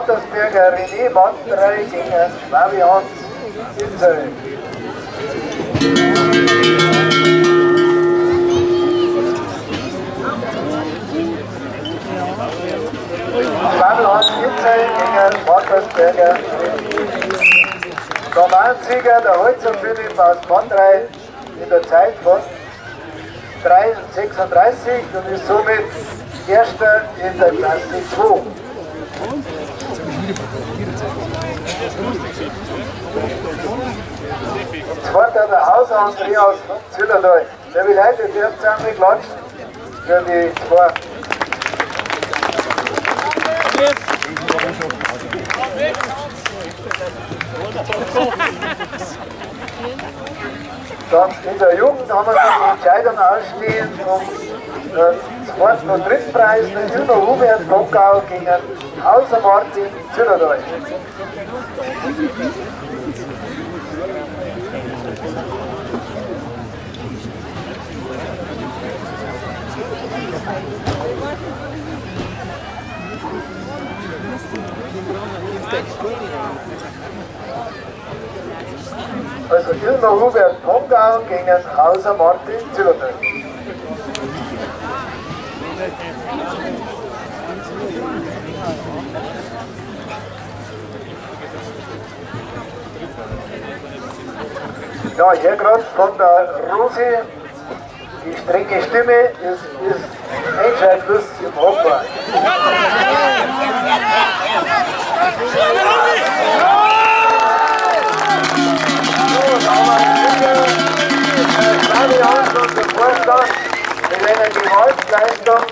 Mattersberger René Mantrei gegen Schwabi Hans Inzell. Schwabel Hans Inzell gegen Mattersberger René. Normalen-Sieger der Holzer Philipp aus Mandrei in der Zeit von 3,36 und ist somit Erster in der Klasse 2. Und zweiter der Hauser Andreas von Zillertal. Liebe Leute, ihr dürft einmal klatschen für die zwei. Dann in der Jugend haben wir noch die Entscheidung ausstehen um den zweiten und dritten Preis, den Ilmo Hubert Gongau gegen Hauser Martin Zillertal. Also Ilmo Hubert Pongau gegen Hauser Martin Zillertal. Ja, hier gerade von der Rosi, die strenge Stimme, ist Entscheidschluss im Hopper. So, da haben wir Fabian, unser Vorstand, mit einer Gewaltleistung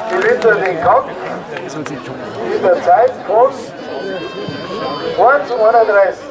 gewinnt er den Kampf in der Zeit von 1,31.